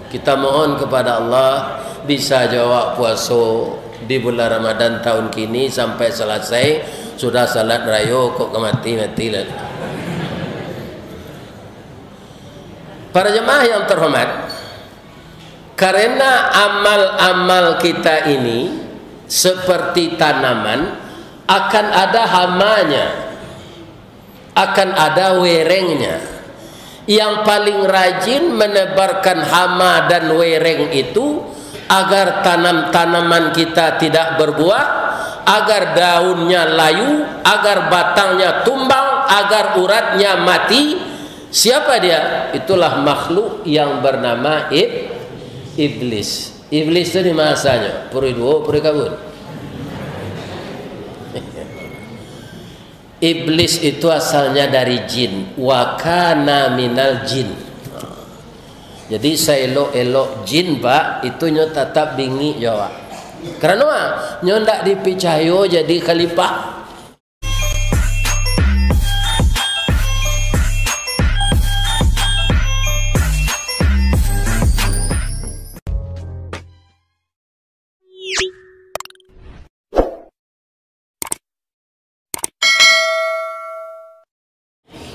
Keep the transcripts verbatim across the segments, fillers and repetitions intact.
Kita mohon kepada Allah, bisa jo awak puaso di bulan Ramadan tahun kini sampai selesai, sudah salat rayo, kok ka mati, mati lah. Para jemaah yang terhormat, karena amal-amal kita ini seperti tanaman, akan ada hamanya, akan ada werengnya. Yang paling rajin menebarkan hama dan wereng itu, agar tanam-tanaman kita tidak berbuah, agar daunnya layu, agar batangnya tumbang, agar uratnya mati. Siapa dia? Itulah makhluk yang bernama ib-, iblis. Iblis tu di ma asalnyo? Puri duo, puri kabun? Iblis itu asalnya dari jin. Wa kana minal jin. Jadi, saelok-elok jin, Pak, itu nyo tatap bingik jo awak. Karano, ah, nyo ndak dipicayo jadi khalifah.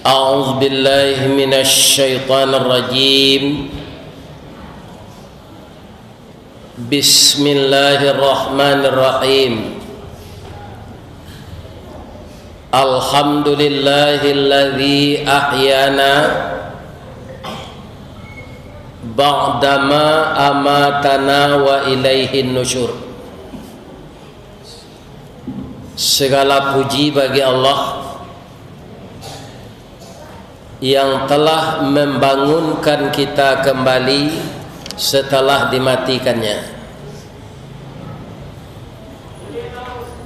أعوذ بالله من الشيطان الرجيم. بسم الله الرحمن الرحيم. الحمد لله الذي أحيانا بعدما أماتنا وإليه النشور. Segala puji bagi Allah yang telah membangunkan kita kembali setelah dimatikan-Nya.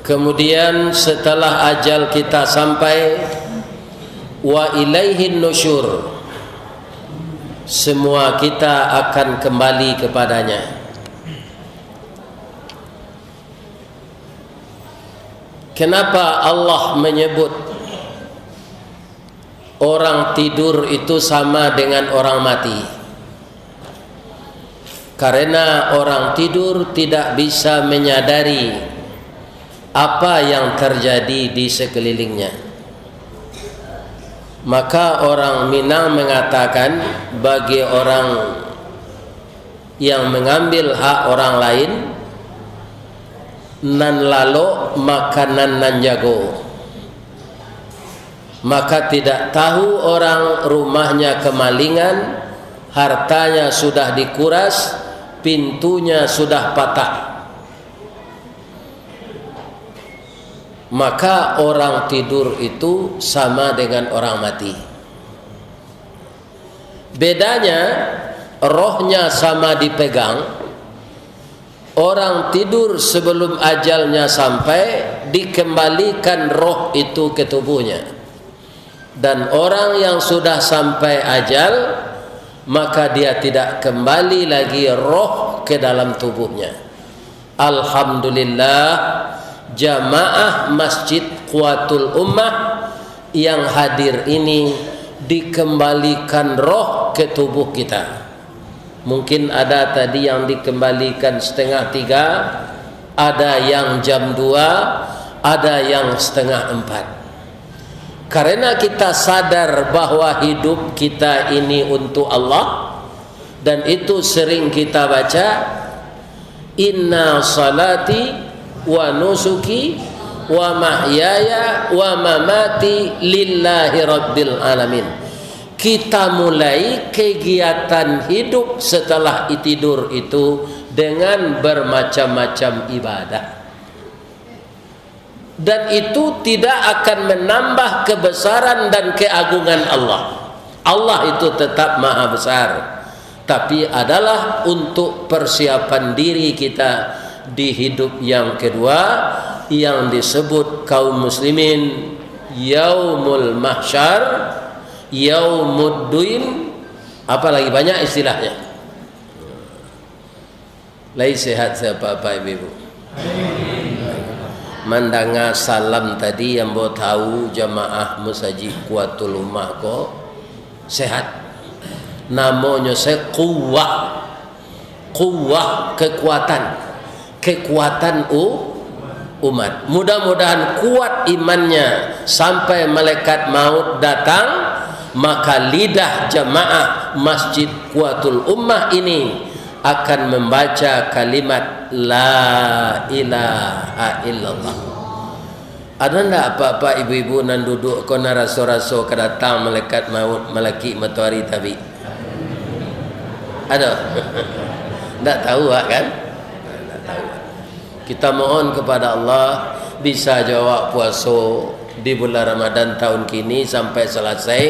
Kemudian, setelah ajal kita sampai, wa ilaihin nusyur, semua kita akan kembali kepada-Nya. Kenapa Allah menyebut orang tidur itu sama dengan orang mati? Karena orang tidur tidak bisa menyadari apa yang terjadi di sekelilingnya. Maka orang Minang mengatakan, bagi orang yang mengambil hak orang lain, nan lalok makanan nan jago. Maka tidak tahu orang rumahnya kemalingan, hartanya sudah dikuras, pintunya sudah patah. Maka orang tidur itu sama dengan orang mati. Bedanya, rohnya sama dipegang. Orang tidur sebelum ajalnya sampai, dikembalikan roh itu ke tubuhnya. Dan orang yang sudah sampai ajal, maka dia tidak kembali lagi roh ke dalam tubuhnya. Alhamdulillah, jamaah Masjid Quwwatul Ummah yang hadir ini dikembalikan roh ke tubuh kita. Mungkin ada tadi yang dikembalikan setengah tiga, ada yang jam dua, ada yang setengah empat. Karena kita sadar bahwa hidup kita ini untuk Allah, dan itu sering kita baca, "Inna salati wa nusuki wa mahyaya wa mamati lillahi rabbil alamin." Kita mulai kegiatan hidup setelah tidur itu dengan bermacam-macam ibadah. Dan itu tidak akan menambah kebesaran dan keagungan Allah. Allah itu tetap maha besar, tapi adalah untuk persiapan diri kita di hidup yang kedua, yang disebut kaum muslimin yaumul mahsyar, yaumuddin, apalagi banyak istilahnya. Lai sehat sabapak-bapak, ibu-ibu? Mandanga salam tadi, ambo tahu jamaah Masajik Quwwatul Ummah ko sehat. Namonyo se Quwwah. Quwwah, kekuatan. Kekuatan u-, umat. Mudah-mudahan kuat imannya sampai malaikat maut datang, maka lidah jamaah Masjid Quwwatul Ummah ini akan membaca kalimat La ilaha illallah. Ado ndak apak-apak, ibu-ibu nan duduak ko nan raso-raso ka datang malaikat maut malakik matoari tabik? Ado? Ndak tahu awak kan? Ndak tahu. Kita mohon kepada Allah, bisa jo awak puaso di bulan Ramadan tahun kini sampai selesai,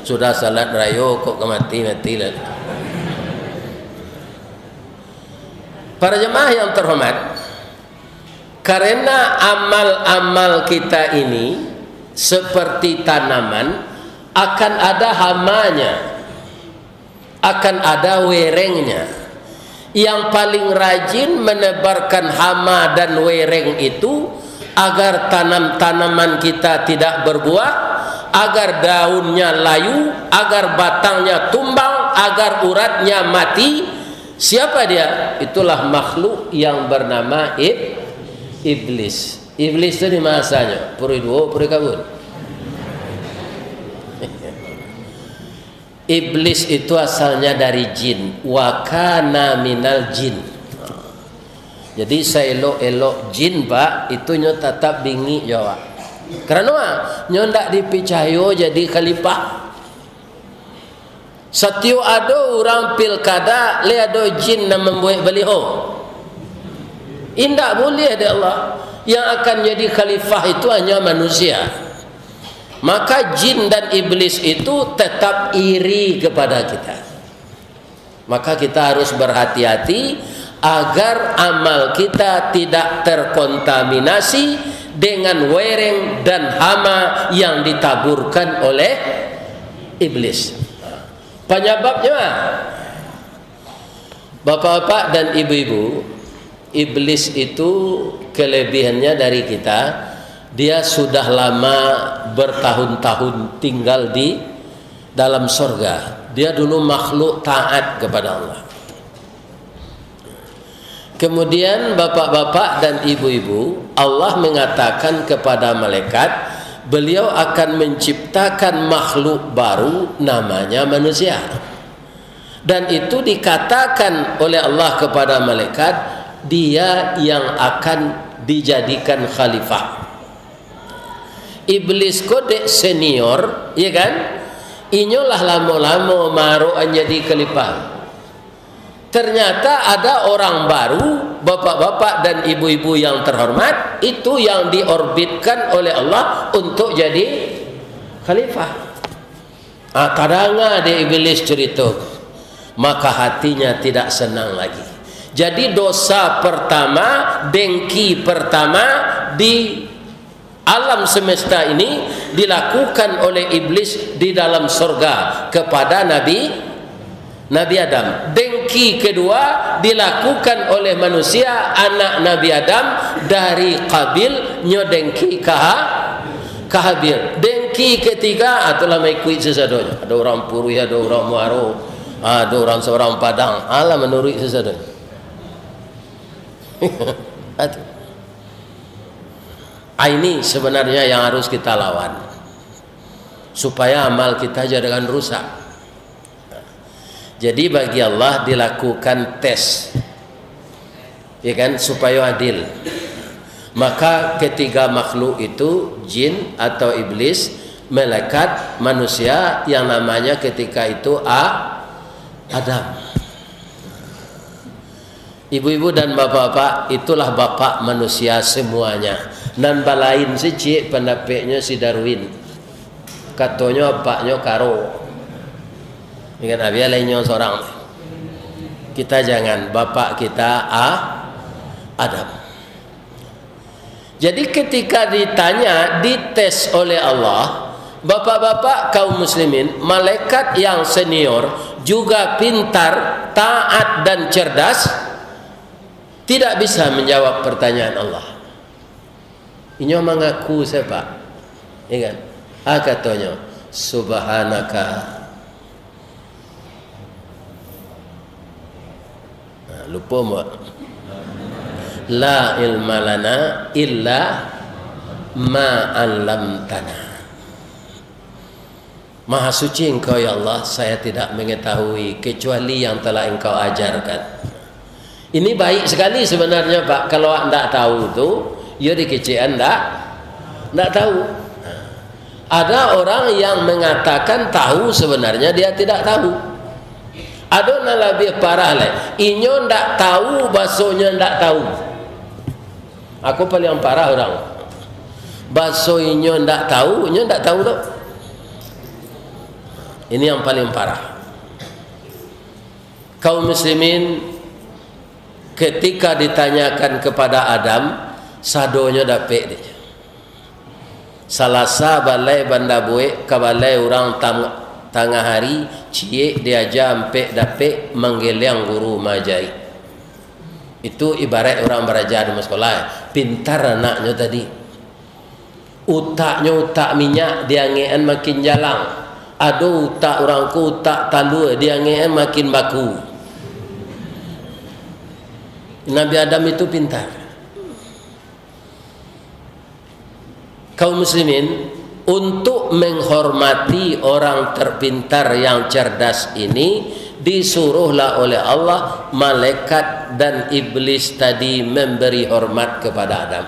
sudah salat rayo kok ka mati, mati lah. Para jemaah yang terhormat, karena amal-amal kita ini seperti tanaman, akan ada hamanya, akan ada werengnya. Yang paling rajin menebarkan hama dan wereng itu, agar tanam-tanaman kita tidak berbuah, agar daunnya layu, agar batangnya tumbang, agar uratnya mati. Siapa dia? Itulah makhluk yang bernama ib-, iblis. Iblis tu di ma asalnyo? Puruih duo, puruih kabun. Iblis itu asalnya dari jin. Wa kana minal jin. Jadi, saelok-elok jin, Pak, itu nyo tatap bingik jo awak. Karano, ah, nyo ndak dipicayo jadi khalifah. Satiok ado urang pilkada, lai ado jin nan mambuek baliho. Indak buliah dek Allah. Yang akan jadi khalifah itu hanya manusia. Maka jin dan iblis itu tetap iri kepada kita. Maka kita harus berhati-hati agar amal kita tidak terkontaminasi dengan wereng dan hama yang ditaburkan oleh iblis. Penyebabnya, bapak-bapak dan ibu-ibu, iblis itu kelebihannya dari kita, dia sudah lama bertahun-tahun tinggal di dalam sorga. Dia dulu makhluk taat kepada Allah. Kemudian, bapak-bapak dan ibu-ibu, Allah mengatakan kepada malaikat, Beliau akan menciptakan makhluk baru, namanya manusia. Dan itu dikatakan oleh Allah kepada malaikat, dia yang akan dijadikan khalifah. Iblis ko dek senior, ya kan? Inyo lah lamo-lamo marokan jadi khalifah. Ternyata ada orang baru, bapak-bapak dan ibu-ibu yang terhormat, itu yang diorbitkan oleh Allah untuk jadi khalifah. Ah, tadanga dek Iblis carito, maka hatinya tidak senang lagi. Jadi, dosa pertama, dengki pertama di alam semesta ini dilakukan oleh Iblis di dalam sorga kepada Nabi, Nabi Adam. Dengki kedua dilakukan oleh manusia, anak Nabi Adam, dari Qabil nyo dengki ka Ha-, ka Habil. Dengki ketiga, ah, tu lah maikuik sasadonyo. Ado urang Puruih, ado urang Muaro, ado urang Sabarang Padang. Alah manuruik sasadonyo. Atu. Ah, ini sebenarnya yang harus kita lawan, supaya amal kita jangan rusak. Jadi, bagi Allah dilakukan tes, ya kan, supaya adil. Maka ketiga makhluk itu, jin atau iblis, malaikat, manusia, yang namanya ketika itu A-, Adam. Ibu-ibu dan bapak-bapak, itulah bapak manusia semuanya. Nan balain siciek pandapeknyo si Darwin. Katonyo apaknyo karo. Ingat, ah, bialah inyo sorang. Kita jangan, bapak kita A-, Adam. Jadi, ketika ditanya, dites oleh Allah, bapak-bapak kaum muslimin, malaikat yang senior, juga pintar, taat, dan cerdas, tidak bisa menjawab pertanyaan Allah. Inyo mangaku sia, Pak? Ya kan? Ah, katonyo, "Subhanaka." Nah, lupo, Mbok? La ilma lana illa ma 'allamtana. Maha suci Engkau, ya Allah, saya tidak mengetahui kecuali yang telah Engkau ajarkan. Ini baik sekali sebenarnya, Pak. Kalau ndak tahu tu, yo dikecekan ndak, ndak tahu. Ada orang yang mengatakan tahu, sebenarnya dia tidak tahu. Ado nan labiah parah lai. Inyo ndak tahu, basonyo ndak tahu. Aku paling parah orang. Baso inyo ndak tahu, inyo ndak tahu tu. Ini yang paling parah. Kaum muslimin, ketika ditanyakan kepada Adam, sadonyo dapek dek. Salasa balai Banda Buek ka balai urang tam-, tangah hari, ciek diaja ampek dapek manggeliang guru maaja. Itu ibarat urang baraja di musola, pintar anaknyo tadi. Utaknyo utak minyak, diangekan makin jalang. Ado utak urang ko utak talua, diangekan makin baku. Nabi Adam itu pintar. Kaum muslimin, untuk menghormati orang terpintar yang cerdas ini, disuruhlah oleh Allah malaikat dan iblis tadi memberi hormat kepada Adam.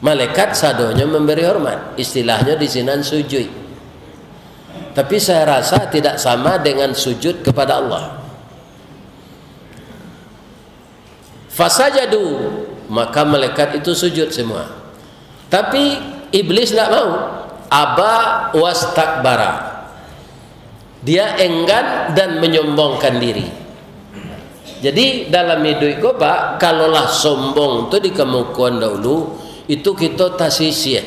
Malaikat sadonyo memberi hormat, istilahnya di sinan sujud. Tapi saya rasa tidak sama dengan sujud kepada Allah. Fasajadu, maka malaikat itu sujud semua. Tapi iblis ndak mau. Aba wastakbara. Dia enggan dan menyombongkan diri. Jadi, dalam iduik ko, Pak, kalau lah sombong tu dikemukakan dahulu, itu kito tasisih.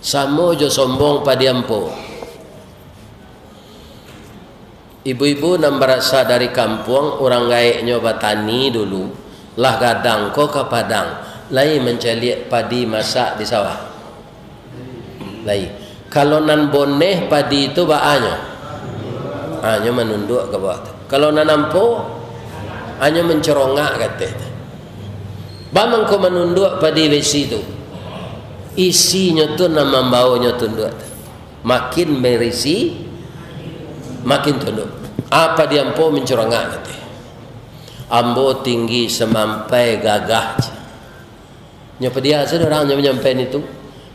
Samo jo sombong padi ampo. Ibu-ibu nan barasa dari kampuang, urang gaeknyo batani dulu, lah gadang ko ka padang, lai mancaliak padi masak di sawah. Lai. Kalau nan boneh padi tu baa nyo? Ha, nyo manunduak ka bawah tu. Kalau nan ampo, ha, nyo mancorongak ka ateh tu. Baa mangko manunduak padi besi tu? Isinyo tu nan mambaonyo tunduak tu. Makin berisi, makin tunduak. Apa di ampo mancorongak ka ateh? Ambo tinggi samampai gagah. Nyo padiah sajo urang nyo manyampaian itu.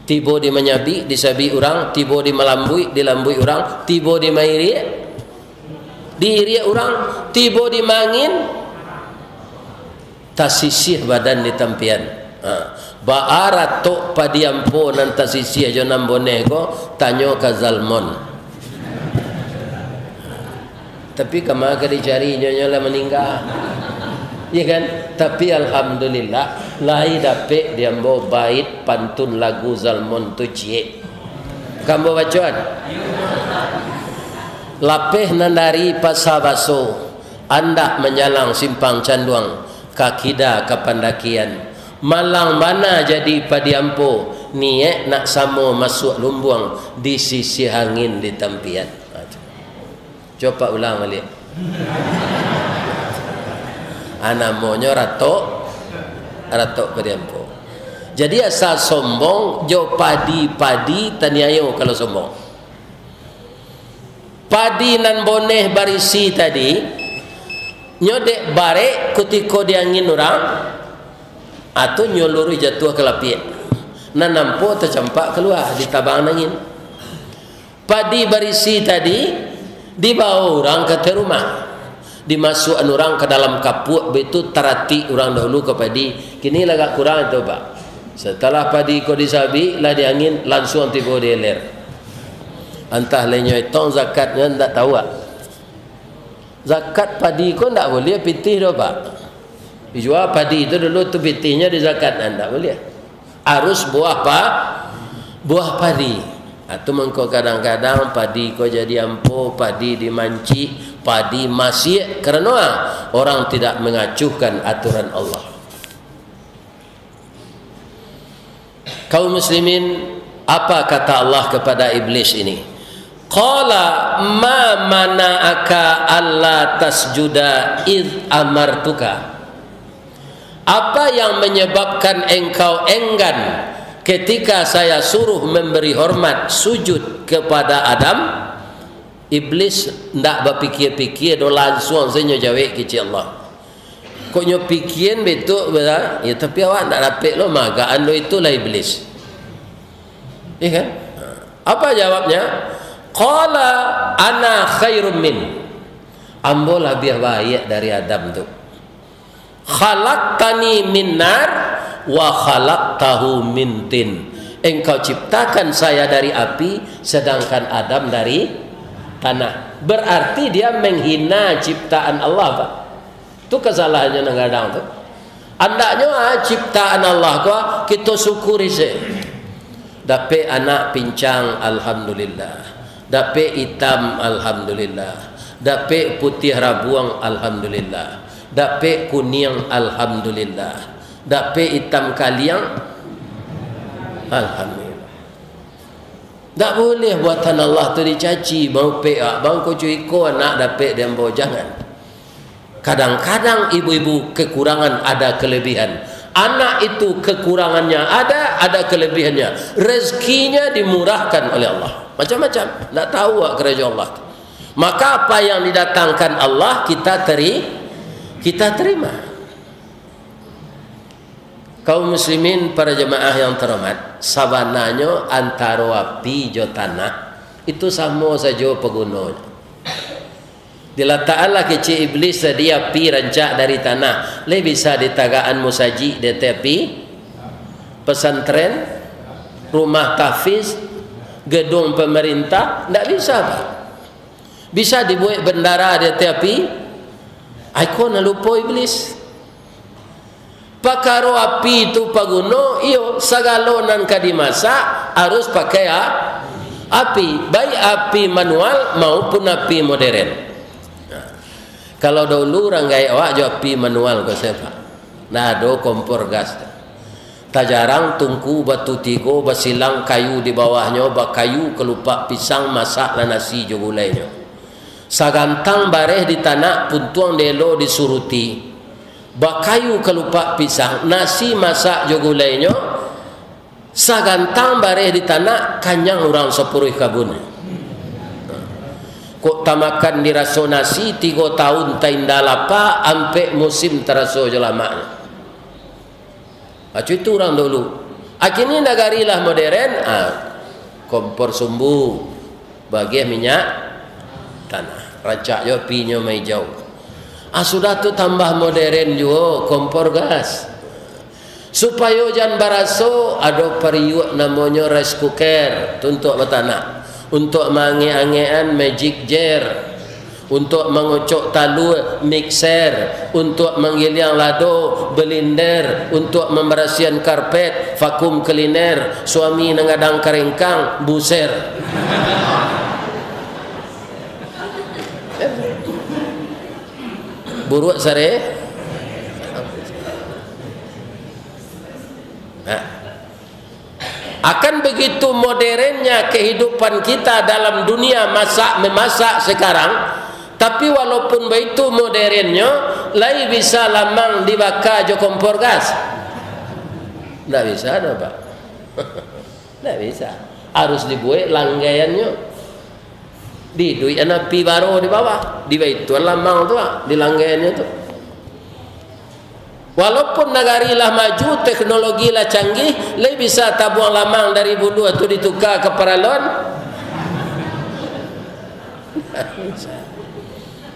Tibo di manyabik, disabik urang, tibo di malambuik, dilambuik urang, tibo di mairiak, diiriak urang, tibo di maangin, tasisih badan di tampian. Ha. Baa ratok padi ampo nan tasisih jo nan boneh ko, tanyo ka Zalmon. Tapi kama ka dicari, nyo, nyo lah maningga. Iya kan? Tapi alhamdulillah, lai dapek di ambo bait pantun lagu Zalmon tu ciek. Ka ambo bacoan. Lapeh nan dari Pasa Baso, andak manjalang Simpang Canduang, ka kida ka pandakian. Malang bana jadi padi ampo, niaik nak samo masuak lumbuang, disisih angin di tampian. Ha, tu. Coba ulang baliak. Ah, namonyo ratok, ratok padi ampo. Jadi asa sombong jo padi-padi taniayo kalau sombong. Padi nan boneh barisi tadi, nyo dek barek kutiko diangin urang, atau nyo luruih jatuah ka lapiak. Nan ampo tacampak kalua, ditabang angin. Padi barisi tadi dibawa urang ka ateh rumah. Dimasuakan urang ka dalam kapuak, baitu taratik urang dahulu ka padi. Kini lah agak kurang tu, Pak. Setelah padi ko disabik, lah diangin, lansuang tibo di ilir. Antah lai nyo etong zakatnyo, ndak tahu, ah. Zakat padi ko ndak buliah pitih doh, Pak. Dijua padi tu dulu tu pitihnyo di zakat, ndak buliah. Arus buah pa-, buah padi. Ha, tu mangko kadang-kadang padi ko jadi ampo, padi dimancik, padi masiak. Karano, ah, orang tidak mangacuahkan aturan Allah. Kaum muslimin, apa kata Allah kepada iblis ini? Qala ma mana'aka alla tasjuda idh amartuka. Apa yang menyebabkan engkau enggan ketika saya suruh memberi hormat sujud kepada Adam? Iblis ndak bapikia-pikia doh, lansuang sajo jawek kecek Allah. Kok nyo pikian betuk bana, ya, tapi awak ndak dapek lo magaan do, itulah iblis. Iya kan? Apa jawabnya? Qala ana khairum min. Ambo labiah baiak dari Adam tu. Khalaqtani min nar wa khalaqtahu min tin. Engkau ciptakan saya dari api, sedangkan Adam dari tanah. Berarti dia menghina ciptaan Allah, Pak. Tu kasalahannyo nan gadang tu. Andaknyo, ah, ciptaan Allah ko, ah, kito syukuri se. Dapek anak pincang, alhamdulillah. Dapek itam, alhamdulillah. Dapek putiah rabuang, alhamdulillah. Dapek kuniang, alhamdulillah. Dapek itam kaliang, alhamdulillah. Ndak buliah buatan Allah tu dicaci, maupek, ah, bang ko cuiko anak dapek di ambo, jangan. Kadang-kadang ibu-ibu kekurangan, ada kelebihan. Anak itu kekurangannya ada, ada kelebihannya. Rezekinya dimurahkan oleh Allah. Macam-macam. Ndak tahu awak karajo Allah tu. Maka apa yang didatangkan Allah, kita teri-, kita terima. Kaum muslimin, para jemaah yang terhormat, sabananyo antaro api jo tanah, itu samo sajo pagunonyo. Dilatakanlah kecek Iblis tadi api rancak dari tanah. Lai bisa ditagakan musajik di ateh api? Pesantren, rumah tahfiz, gedung pemerintah? Ndak bisa, Pak. Bisa dibuek bendara di ateh api? Ai ko nan lupo Iblis. Pakaro api tu paguno, iyo, sagalo nan ka dimasak harus pakai a-, api, baik api manual maupun api moderen. Nah, kalau dahulu urang gaek awak jo api manual ko, Pak. Ndak ado kompor gas. Tajarang tungku batu tigo, basilang kayu di bawahnyo, bakayu kalupak pisang, masaklah nasi jo gulainyo. Sagantang bareh ditanak, puntuang dielo disuruti. Bakayu kalupak pisang, nasi masak jo gulainyo, sagantang bareh ditanak, kanyang urang sapuruih kabun. Kok tamakan diraso nasi, tigo taun tainda lapa, ampek musim taraso jo lamaknyo. Acu itu urang dulu. Akini nagari lah moderen, ah, kompor sumbu, bagiah minyak tanah. Rancak jo apinyo maijau. Ah, sudah tu tambah moderen juo, kompor gas. Supayo jan baraso, ado pariuak namonyo rice cooker, tu untuak batanak. Untuak maangek-angekan, magic jar. Untuak mangocok talua, mixer. Untuak manggiliang lado, blender. Untuak mambarasiahan karpet, vakum cleaner. Suami nan gadang karengkang, buser. Buruak sare. Nah. Akan begitu modernnya kehidupan kita dalam dunia masak-memasak sekarang, tapi walaupun baitu modernnya, lai bisa lamang dibaka jo kompor gas? Ndak bisa doh, Pak. Ndak bisa. Harus dibuek langgaiannyo. Diiduikan api baro di bawah, di baituan lamang tu, ah, di langgaiannyo tu. Walaupun nagari lah maju, teknologi lah canggih, lai bisa tabuang lamang dari buluah tu dituka ka paralon?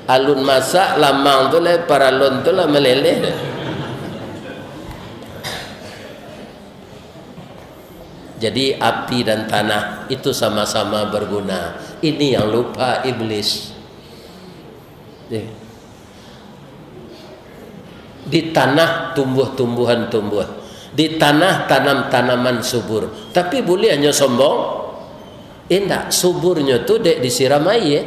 Alun masak, lamang tu lai, paralon tu lah maleleh. Jadi, api dan tanah itu sama-sama berguna. Ini yang lupa iblis. Eh. Di tanah tumbuh-tumbuhan tumbuh. Di tanah tanam-tanaman subur. Tapi buliah nyo sombong? Indak, suburnyo tu dek disiram aia.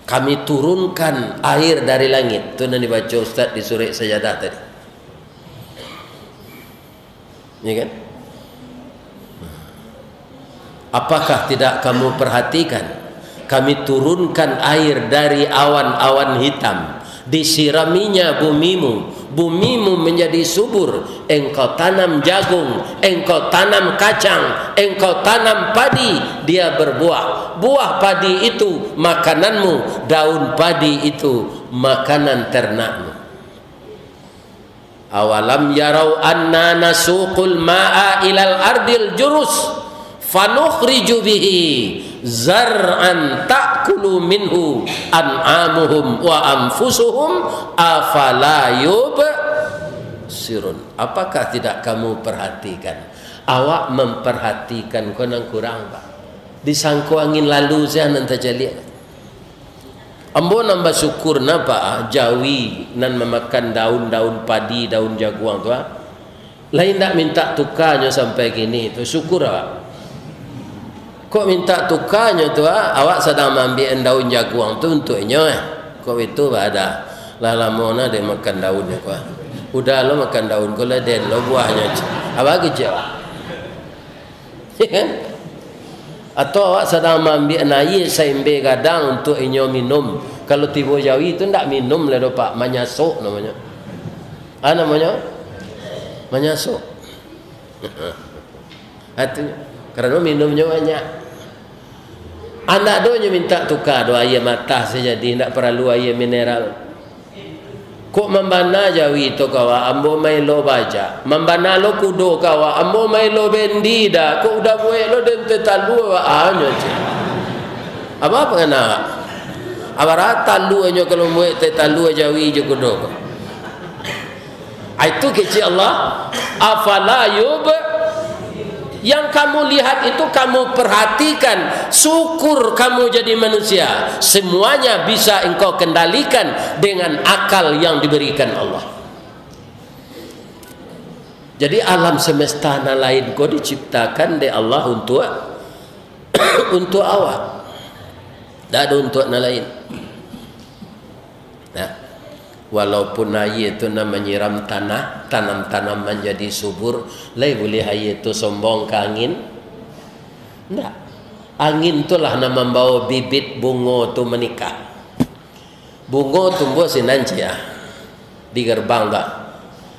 Kami turunkan air dari langit. Tu nan dibaco Ustaz di surek sajadah tadi. Ya kan? Apakah tidak kamu perhatikan? Kami turunkan air dari awan-awan hitam, disiraminya bumimu, bumimu menjadi subur, engkau tanam jagung, engkau tanam kacang, engkau tanam padi, dia berbuah. Buah padi itu makananmu, daun padi itu makanan ternakmu. Awalam yarau anna nasuqul ma'a ilal ardil jurus, fanukhriju bihi zar'an ta'kulu minhu an'amuhum wa anfusuhum, afala yubsirun. Apakah tidak kamu perhatikan? Awak memperhatikan ko nan kurang, Pak. Disangko angin lalu saja nan tajaliak. Ambo nan basyukur napa, ah, jawi nan mamakan daun-daun padi, daun jaguang tu, ah. Lai indak mintak tukanyo sampai kini tu, syukur awak. Kok mintak tukanyo tu, ah, awak sadang maambiak daun jaguang tu untuak inyo, eh. Kok itu, bah, ada. Lah lamo nah dek makan daun ko, ah. Udah lo makan daun ko lah, den lo buahnyo. Abah kecek, ah. Ya kan? Atau awak sadang maambiak aia saimbe gadang untuak inyo minum. Kalau tibo jawi tu ndak minum lai doh, Pak, manyasok namonyo. Ah, namonyo? Manyasok. Atu, karano minumnyo banyak. Anak do nyo mintak tuka do aia matah sajadi, ndak paralu aia mineral. Kok mambana jawi tu kawa, ambo maelo bajak. Mambana lo kudo kawa, ambo maelo bendi dah. Kok udah buek lo den teh talua, anyo ceh. Apa pangana? Abara talua nyo kalau buek teh talua jawi jo kudo ko. Ah, itu kecek Allah. Afala yub-, yang kamu lihat itu kamu perhatikan, syukur kamu jadi manusia. Semuanya bisa engkau kendalikan dengan akal yang diberikan Allah. Jadi alam semesta nan lain ko diciptakan dek Allah untuk, untuk awak. Tidak ada untuk nan lain. Nah, walaupun aia tu nan manyiram tanah, tanam-tanam manjadi subur, lai buliah aia tu sombong ka angin? Ndak. Angin tu lah nan mambawa bibit bungo tu manikah. Bungo tumbuah sinan ciek, ah, di gerbang tu, ah.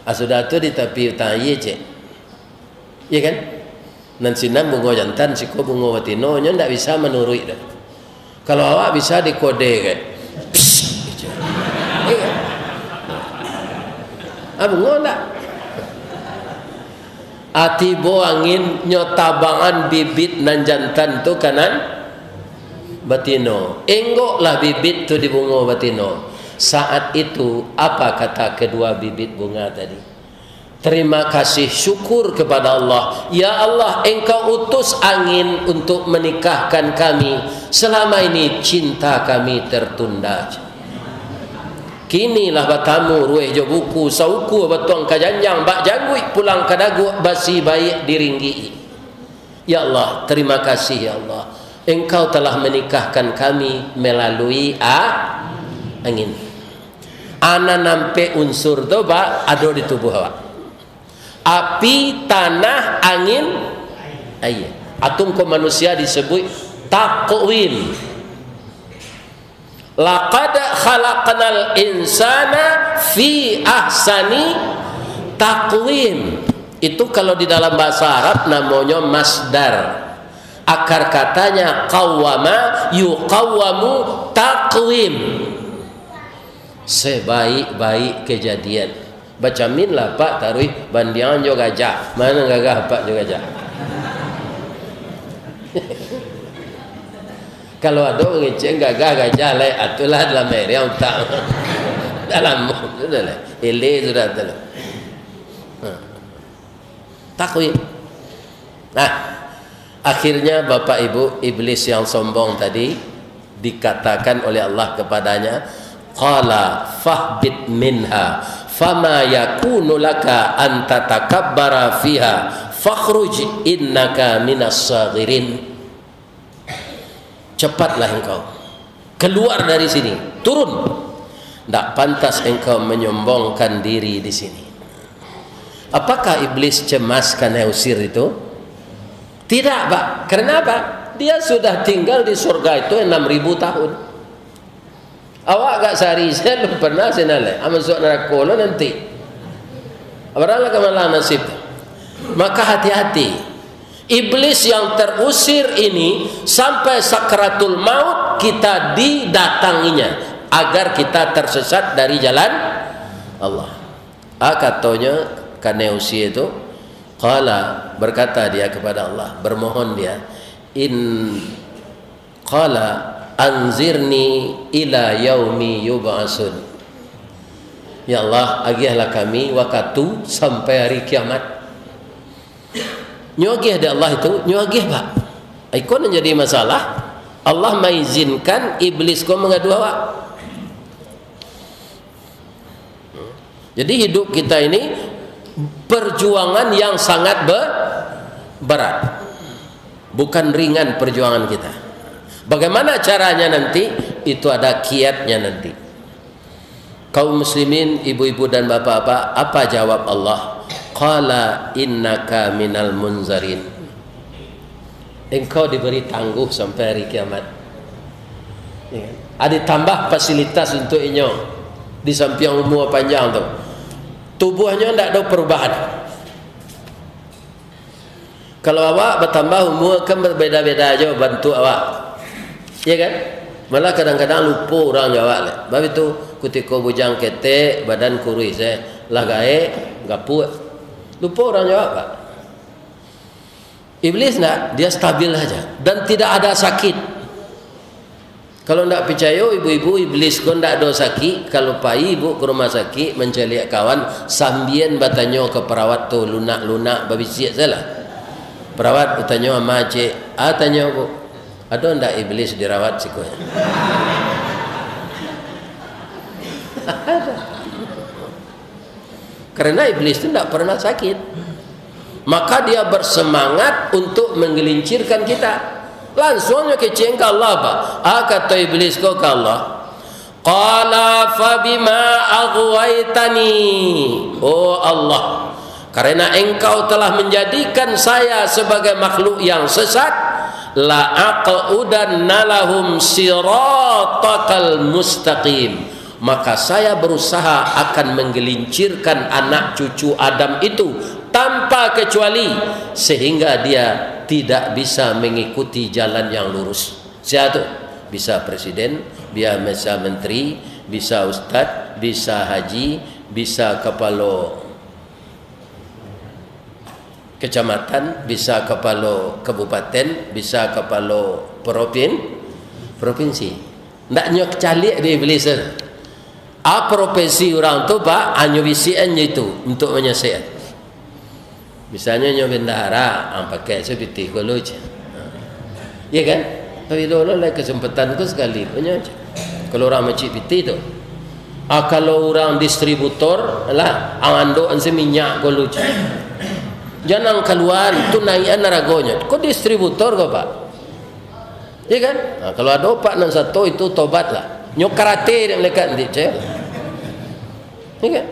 Ah, sudah tu di tapi utang aia ciek. Iya kan? Nan sinan bungo jantan, siko bungo batino, nyo ndak bisa manuruik doh. Kalau awak bisa dikode kan. Psst, gitu. Iya kan? Ah, bungo ndak? Ah, tibo angin, nyo tabangan bibit nan jantan tu ka nan batino. Enggoklah bibit tu di bungo batino. Saat itu, apa kata kedua bibit bunga tadi? Terima kasih, syukur kepada Allah. Ya Allah, Engkau utus angin untuk menikahkan kami. Selama ini cinta kami tertunda. Kinilah batamu ruweh jo buku, saukua batuang ka janjang, bak jangguik pulang ka daguak, basi baiak diringgik-i. Ya Allah, terima kasih, ya Allah. Engkau telah menikahkan kami melalui a-, angin. Anan ampek unsur tu, Pak, ado di tubuah awak. Api, tanah, angin, aia. Atau ko manusia disebut takwim. Laqad khalaqnal insana fi ahsani taqwim. Itu kalau di dalam bahasa Arab namonyo masdar. Akar katanya qawwama, yuqawwamu taqwim. Sebaik-baik kejadian. Bacaminlah, Pak, taruih bandiangan jo gajah. Mano gagah Apak jo gajah? Kalau ado urang ngecek gagah gajah, lai atulah dalam air yang utak. Dalam, sudah lah. Ele sudah tu lah. Ha. Takwim. Nah, akhirnya Bapak Ibu, iblis yang sombong tadi dikatakan oleh Allah kepadanya, "Qala fahbit minha, fama yakunu laka an tatakabbara fiha, fakhruj innaka minas saghirin." Cepatlah engkau. Keluar dari sini. Turun. Ndak pantas engkau menyombongkan diri di sini. Apakah iblis cemas karena usir itu? Tidak, Pak. Karena apa? Dia sudah tinggal di surga itu enam ribu tahun. Awak agak sehari saja, pernah sinan lai. Ah, masuk neraka lo nanti. Baranglah kamalah nasib. Maka hati-hati. Iblis yang terusir ini, sampai sakaratul maut kita didatanginya, agar kita tersesat dari jalan Allah. Ah, katonyo kanai usia tu, qala, berkata dia kepada Allah, bermohon dia, in, qala, anzirni ila yaumi yub'atsun. Ya Allah, agiahlah kami wakatu sampai hari kiamat. Nyo agiah dek Allah itu, nyo agiah, Pak. Iko nan jadi masalah. Allah maizinkan iblis ko mangadu awak. Jadi, hidup kita ini perjuangan yang sangat be-, berat. Bukan ringan perjuangan kita. Bagaimana caranya nanti? Itu ada kiatnya nanti. Kaum muslimin, ibu-ibu dan bapak-bapak, apa jawab Allah? Qala innaka minal munzarin. Engkau diberi tangguh sampai hari kiamat. Ya kan? Ada tambah fasilitas untuk inyo di sampiang umua panjang tu. Tubuahnyo ndak ado perubahan. Kalau awak batambah umua, kan babeda-beda jo bantuak awak. Iya kan? Malah kadang-kadang lupo urang jo awak lai. Bab itu, kutiko bujang ketek, badan kuruih se, lah gaek, gapuak. Lupo urang jo awak, Pak. Iblis ndak, dia stabil saja dan tidak ada sakit. Kalau ndak picayo, ibu-ibu, iblis ko ndak ado sakik, kalau pai ibu ka rumah sakik mancaliak kawan, sambian batanyo ka parawat tu, lunak-lunak, babisiak sajolah. Parawat batanyo, "Ama, cek, a tanyo, Bu, ado ndak iblis dirawat siko?" Karena iblis tu ndak pernah sakit. Maka dia bersemangat untuk menggelincirkan kita. Lansuang nyo kecek ka Allah, Pak. Ah, kato iblis ko ka Allah, "Qala fabima aghwaytani." Oh Allah, karena Engkau telah menjadikan saya sebagai makhluk yang sesat, la aqudanna lahum siratakal mustaqim. Maka saya berusaha akan menggelincirkan anak cucu Adam itu tanpa kecuali, sehingga dia tidak bisa mengikuti jalan yang lurus. Sia tu? Bisa presiden, bisa menteri, bisa ustad, bisa haji, bisa kapalo kecamatan, bisa kapalo kabupaten, bisa kapalo propin-, propinsi. Ndak nyo caliak di iblis tu. A, profesi urang tu, Pak, hanyo bisiakan je itu untuk manyasekan. Misalnyo nyo bendahara, ah, pakai se pitih ko lu, cek. Iya kan? Tapi dulu lah kesempatan ko sakali ko nyo, cek. Kalau urang macik pitih tu. Ah, kalau urang distributor, lah, ang andok an se minyak ko lu, cek. Jan ang kalua, tu naiakan aragonyo. Ko distributor ko, Pak? Iya kan? Nah, kalau ado Pak nan sato itu, tobatlah. Nyo karate dek malaikat nanti, cek. Iya kan?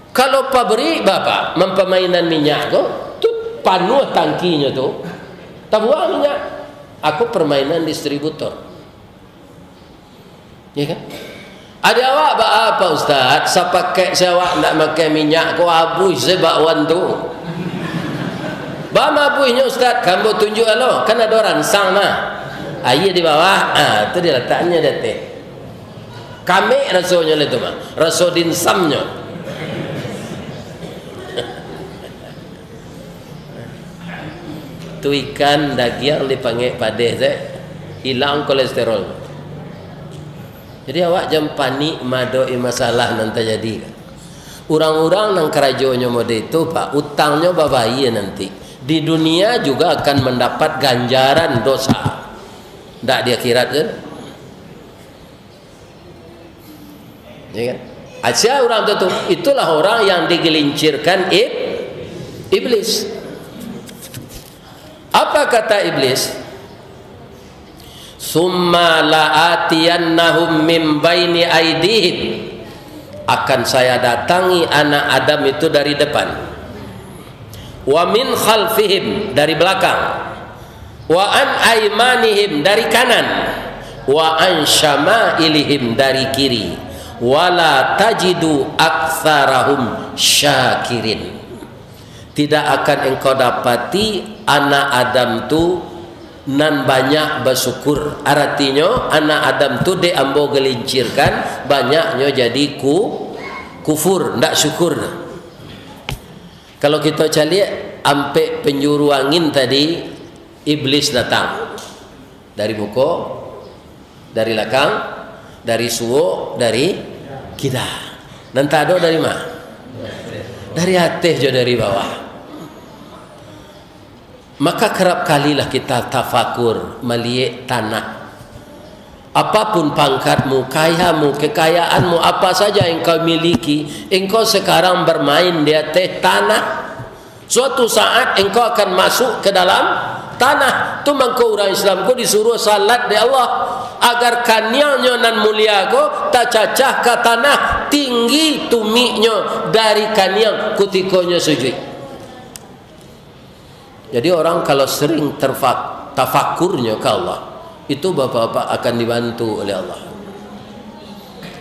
Kalau pabrik Bapak mampamainan minyak ko, tu panuah tangkinyo tu, tabuang minyak. Aku permainan distributor. Ya kan? Ado awak baa, Pak Ustaz, sapakek se awak ndak makai minyak ko, abuih se bakwan tu. Baa abuihnyo, Ustaz? Ka ambo tunjuak alo, kan ado ransang mah. Aia di bawah, ah, tu dilatakannyo di ateh. Kamek rasonyo lai tu mah, raso dimsumnyo. Tu ikan dagiang dipangek padeh se, ilang kolesterol. Jadi awak jan panik maadoki masalah nan tajadi. Urang-urang nan karajonyo model itu, Pak, utangnyo babayia nanti. Di dunia juga akan mandapat ganjaran dosa. Ndak di akhirat kan? Ya kan? Asia urang tu, tu, itulah orang yang digelincirkan ib-, iblis. Apa kata iblis? "Summa la'atiyannahum min baini aidihim." Akan saya datangi anak Adam itu dari depan. Wa min khalfihim, dari belakang. Wa an aimanihim, dari kanan. Wa an syama'ilihim, dari kiri. Wala tajidu aktsarahum syakirin. Tidak akan engkau dapati anak Adam tu nan banyak basyukur. Aratinyo, anak Adam tu dek ambo gelincirkan, banyaknyo jadi ku-, kufur, ndak syukur. Kalau kito caliak, ampek penjuru angin tadi, Iblis datang. Dari muko, dari lakang, dari suok, dari kida. Nan tado dari ma? Dari ateh jo dari bawah. Maka, karap kalilah kita tafakur maliek tanah. Apapun pangkatmu, kayamu, kekayaanmu, apa saja yang kau miliki, engkau sekarang bermain di ateh tanah. Suatu saat engkau akan masuk ke dalam tanah. Tu mangko urang Islam ko disuruah salat dek Allah, agar kaniangnyo nan mulia ko tacacah ka tanah, tinggi tumiknyo dari kaniang kutiko nyo sujuik. Jadi, orang kalau sering terfak-, tafakurnyo ka Allah, itu bapak-bapak akan dibantu oleh Allah.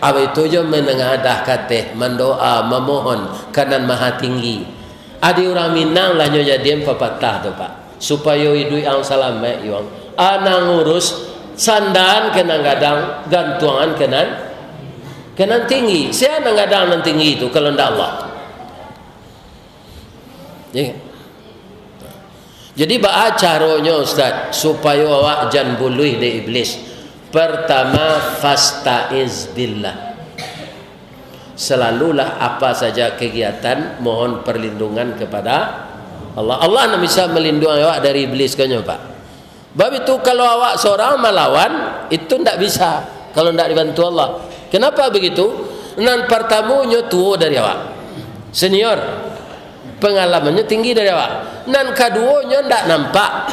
Abaitu jo manangadah kateh, mandoa, mamohon ka Nan Maha Tinggi. Adi urang Minang lah nyo jadian papatah tu, Pak. Supayo iduik ang salamaik, yuang. Anang urus, sandaan ka nan gadang, gantuangan ka nan, ka nan tinggi. Sia nan gadang nan tinggi tu, kalau ndak Allah? Ya. Jadi, baa caronyo, Ustaz, supayo awak jan buluih dek Iblis? Pertama, fasta'iz billah. Selalulah apa saja kegiatan mohon perlindungan kepada Allah. Allah nan bisa melindungi awak dari Iblis, kanyo, Pak. Bab itu, kalau awak sorang malawan, itu ndak bisa kalau ndak dibantu Allah. Kenapa begitu? Nan partamonyo tuo dari awak, senior, pengalamannyo tinggi dari awak. Nan kaduonyo ndak nampak.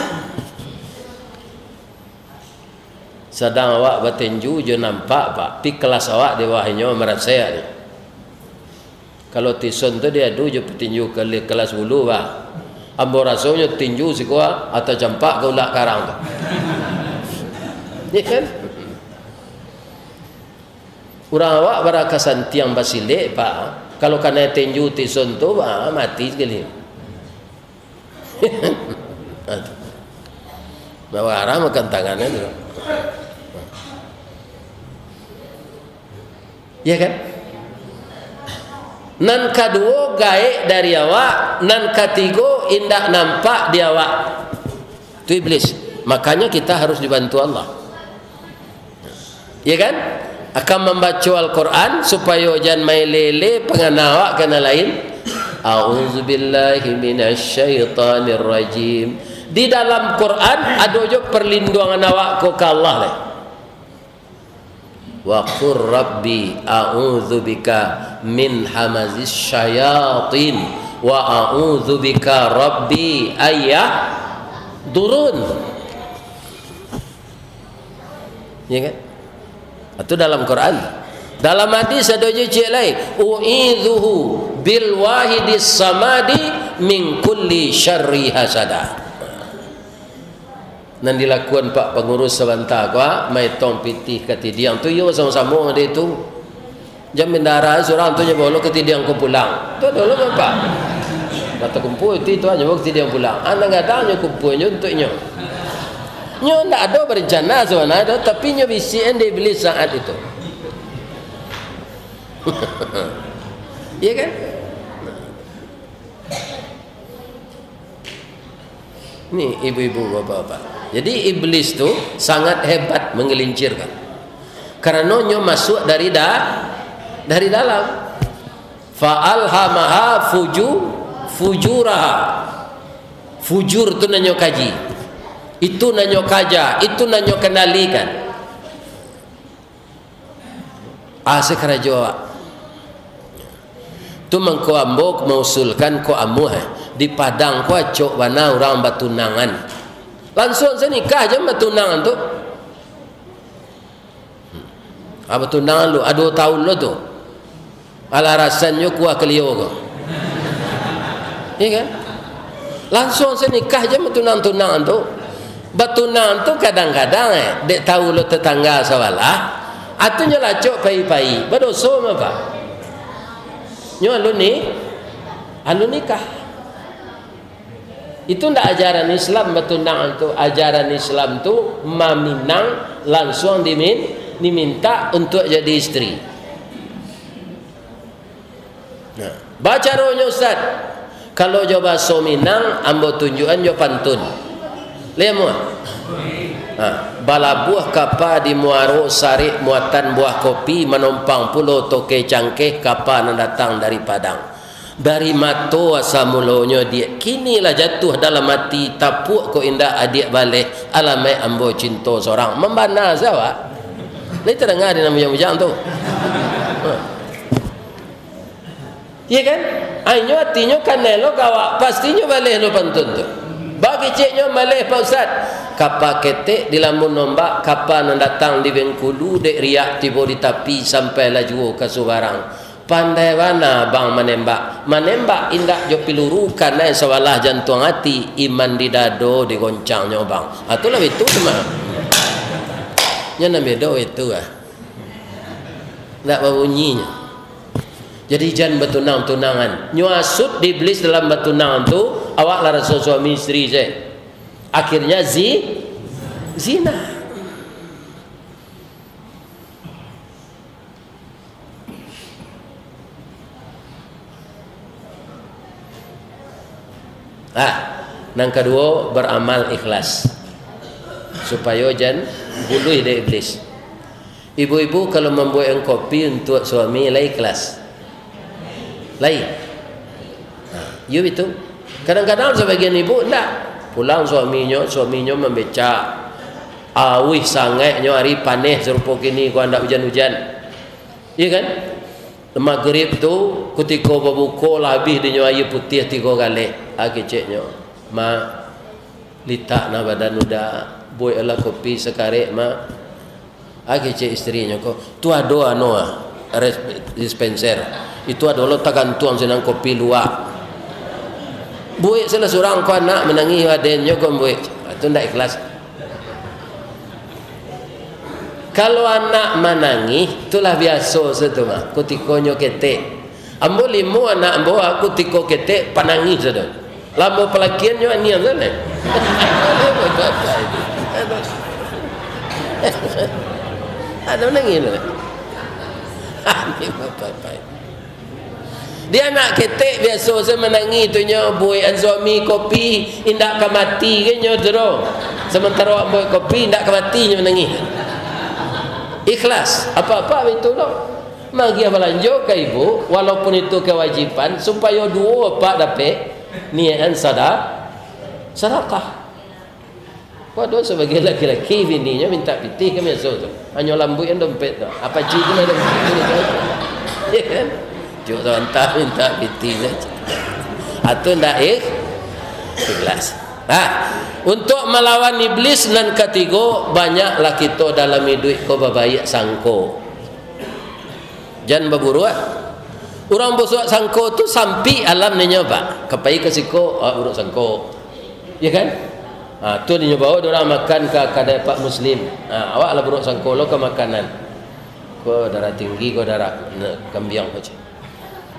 Sadang awak batinju jo nampak, Pak, pi kelas awak di bawah inyo marasek ni. Kalau tison tu diadu jo patinju kali kelas ulu, bah. Ambo rasonyo tinju siko, ah, atau campak ka ulak karang tu. Ya kan? Urang awak bara ka santiang basilek, Pak. Kalau kanai tinju tison tu, bah, mati sakali. Nah, tu. Nah, barang makan tangannya tu. Ya kan? Nan kaduo gaek dari awak, nan katigo indak nampak di awak. Tu Iblis. Makanya kita harus dibantu Allah. Ya kan? Akan mambaco Al-Quran supayo jan maele-ele pangana awak ka nan lain. A'udzubillahi minasyaitonirrajim. Di dalam Quran ado jo perlindungan awak ko ka Allah lai. Wa qur rabbi a'udzubika min hamazis syayatin wa a'udzubika rabbi ayyah durun. Ya kan? Itu dalam Quran. Dalam hadis ado jo ciek lai, "U'idzuhu bil wahidis samadi min kulli syarri hasada." Nan dilakuan Pak Pangurus sabanta ko, ah, maetong pitih ka tidiang tu, iyo samo-samo dek tu. Jan bendahara surang tu nyo bawa lo ka tidiang ko pulang. Tu ado lo, Pak. Mata kumpul itu, itu nyo bawa ka tidiang pulang. Ah, nan gadang nyo kumpul nyo untuak nyo. Nyo ndak ado berencana sabananyo tu, tapi nyo bisiakan dek Iblis saat itu. Iya kan? Ni ibu-ibu, bapak-bapak. Jadi, iblis tu sangat hebat menggelincirkan. Karano nyo masuk dari da-, dari dalam. Fa alhamaha fuju-, fujuraha. Fujur tu nan nyo kaji. Itu nan nyo kaja, itu nan nyo kendalikan. Ah, sakarajo awak. Tu mangko ambo mausulkan ko amuah, eh. Di Padang ko acok bana urang batunangan. Lansuang sanikah jan batunangan tu. Ah, batunangan lu, ado taun lo tu. Alah rasannyo kuah kalio ko. Iya kan? Lansuang se nikah je batunang-tunang tu. Batunang tu kadang-kadang, eh, dek tahu lo tetangga sabalah, atu nyo lacok pai-pai, badoso mah, Pak. Nyo alun ni, alun nikah. Itu ndak ajaran Islam batunang tu. Ajaran Islam tu maminang lansuang dimin-, diminta untuak jadi isteri. Nah, bacaronyo, Ustaz, kalau jo bahaso Minang, ambo tunjuakan jo pantun. Lai amuah? Ha, balabuah kapa di muaro, sarik muatan buah kopi, manompang pulo toke cangkeh, kapa nan datang dari Padang. Dari mato asa mulonyo, diak, kini lah jatuah dalam ati, tapuak kok indak adiak baleh, alamaik ambo cinto sorang. Mambana se awak. Lai tadanga di nan bujang-bujang tu. Ha. Iya kan? Ai nyo atinyo kanai lo ka awak, pastinyo baleh lo pantun tu. Bak keceknyo baleh, Pak Ustaz. Kapa ketek di lamun ombak, kapa nan datang di Bengkulu, dek riak tibo di tapi, sampai lah juo ka subarang. Pandai bana abang manembak. Manembak indak jo piluru, kanai sabalah jantuang ati, iman di dado digoncangnyo, Bang. Ah, tu lah itu tu mah. Nyo nan bedo itu ah. Ndak babunyinyo. Jadi jan batunang-tunangan. Nyo asut di iblis dalam batunang tu, awak lah raso suami isteri se. Akhirnya zi-, zina. Ah, nan kaduo, baramal ikhlas, supayo jan buluih dek iblis. Ibu-ibu, kalau mambuek kopi untuak suami, lai ikhlas? Lai? Nah, iyo bitu. Kadang-kadang sabagian ibu ndak. Pulang suaminyo, suaminyo mambecak. Auih sangaiknyo, ari paneh sarupo kini, kok ndak ujan-ujan. Iyo kan? Magrib tu, kutiko babuko, lah abih dinyo aia putiah tigo galeh. Ah, keceknyo, "Mak, litak nah badan uda, bueklah kopi sakarek, Mak." Ah, kecek isterinyo ko, "Tu ado anu ah, res-, dispenser. Itu ado lo tagantuang sinan kopi luak. Buek salah surang ko anak manangih, adennyo ko buek." Ah, tu ndak ikhlas. Kalau anak manangih, tu lah biaso se tu mah, kutiko nyo ketek. Ambo limo anak ambo, kutiko ketek, panangih se tu. Lah ambo palakian nyo aniang se neh. Ado manangih tu. Di anak ketek biaso se manangih tu nyo, buekan suami kopi, indak ka mati ge nyo tu doh. Samantaro awak buek kopi, indak ka mati nyo manangih. Ikhlas, apak-apak bitu doh. Magiah balanjo ka ibu, walaupun itu kewajiban, supayo duo apak dapek, niakan sada-, sadakah. Kok ado sabagian laki-laki bininyo mintak pitih kan biaso tu. Hanyo lambuik kan dompet tu. Apa cik tu lah dompet tu, gitu. Ya kan? Cuk tu antah mintak pitih sajo. Atau ndak ikh-, ikhlas. Nah, untuk malawan iblis nan katigo, banyaklah kito dalam iduik ko babaiak sangko. Jan baburuak. Urang busuak sangko tu sampik alam ninyo, Pak. Ka pai ka siko, ah, buruak sangko. Ya kan? Ha, tu ninyo bawa dek urang makan ka kadai Pak Muslim. Ha, awak lah buruak sangko lo ka makanan. Ko darah tinggi, ko darah, na, kambiang ko ceh.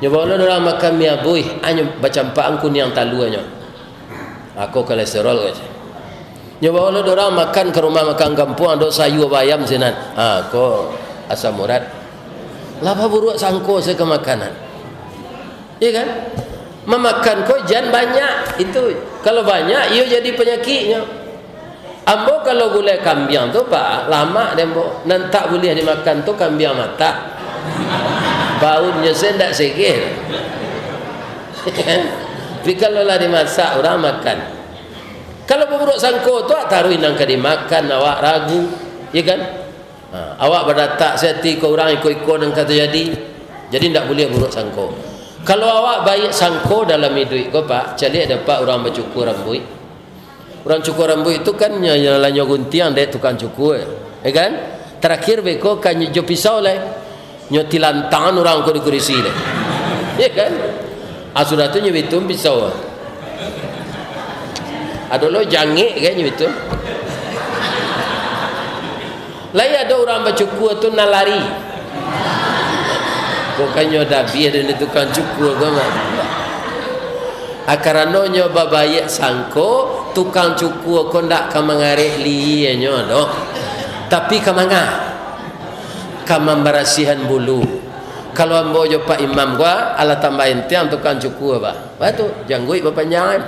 Nyo bawa lo dek urang makan mi abuih, ah, nyo bacampakan kuniang talua nyo. Ha, ko kolesterol ko ceh. Nyo bawa lo dek urang makan ka rumah makan kampuang, ado sayua bayam sinan. Ha, ko asam urat. Lah baburuak sangko se ka makanan. Iya kan? Mamakan ko jan banyak. Itu, kalau banyak, iyo jadi panyakiknyo. Ambo kalau gulai kambiang tu, Pak, lamak dek ambo. Nan tak buliah dimakan tu kambiang matah. Baunnyo se ndak segeh. Tapi kalau lah dimasak, urang makan. Kalau baburuak sangko tu, ah, taruih nan ka dimakan, awak ragu. Iya kan? Ha, awak badatak se ati ka urang iko-iko nan ka tajadi. Jadi, ndak buliah buruak sangko. Kalau awak baiak sangko dalam iduik ko, Pak, caliak dek Apak urang bacukur rambuik. Urang cukur rambuik tu kan nyo, nyo lah nyo guntiang dek tukang cukur, ya kan? Tarakhir beko kan nyo jo pisau lai. Nyo tilantangan urang ko di kurisi lai. Ya kan? Ah, sudah tu nyo bitung pisau. Ado lo jangek kayaknyo itu. Lai ado urang bacukua tu nan lari. Bukannyo dabiah dari tukang cukua ko mah. Ah, karanonyo babaiak sangko, tukang cukua ko ndak ka mangarek lienyo doh. Tapi ka manga? Ka mambarasiahan bulu. Kalau ambo jo Pak Imam ko, alah tambah entiang tukang cukua, bah. Bah tu, jangguik bapanjangan.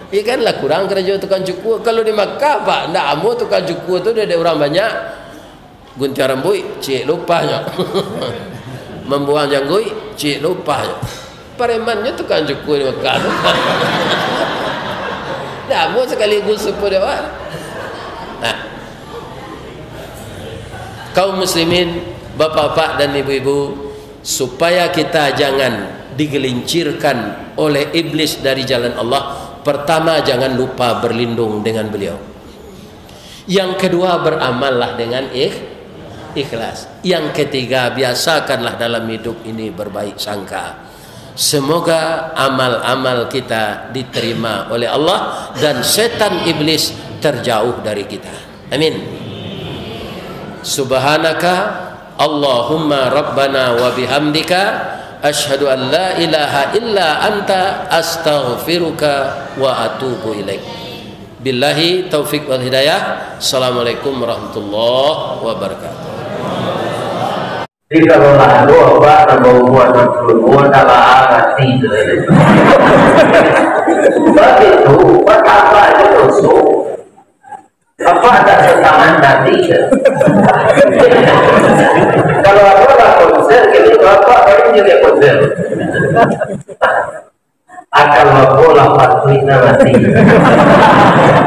Iyo kan, lah kurang karajo tukang cukua. Kalau di Makkah, Pak, ndak amuah tukang cukua tu dek urang banyak. Guntiang rambuik, ciek lupahnyo. Mambuang jangguik, ciek lupahnyo. Paremannyo tukang cukua di Makkah tu. Ndak amuah sakaligus supo dek awak. Nah. Kaum muslimin, bapak-bapak dan ibu-ibu, supaya kita jangan digelincirkan oleh iblis dari jalan Allah, pertama, jangan lupa berlindung dengan beliau. Yang kedua, beramallah dengan ikh-, ikhlas. Yang ketiga, biasakanlah dalam hidup ini berbaik sangka. Semoga amal-amal kita diterima oleh Allah dan setan iblis terjauh dari kita. Amin. Subhanaka Allahumma Rabbana wa bihamdika, asyhadu an la ilaha illa anta, astaghfiruka wa atubu ilaik. Billahi taufik wal hidayah. Assalamualaikum warahmatullahi wabarakatuh. Jadi kalau lah ado abah nambah umua anam puluah, dah lah mati tu. Sebab itu, batambah je doso. Apa tak setangan tadi? Kalau ado lah konser, jadi bapak paling jadi konser. Akan babolah patuik nan mati.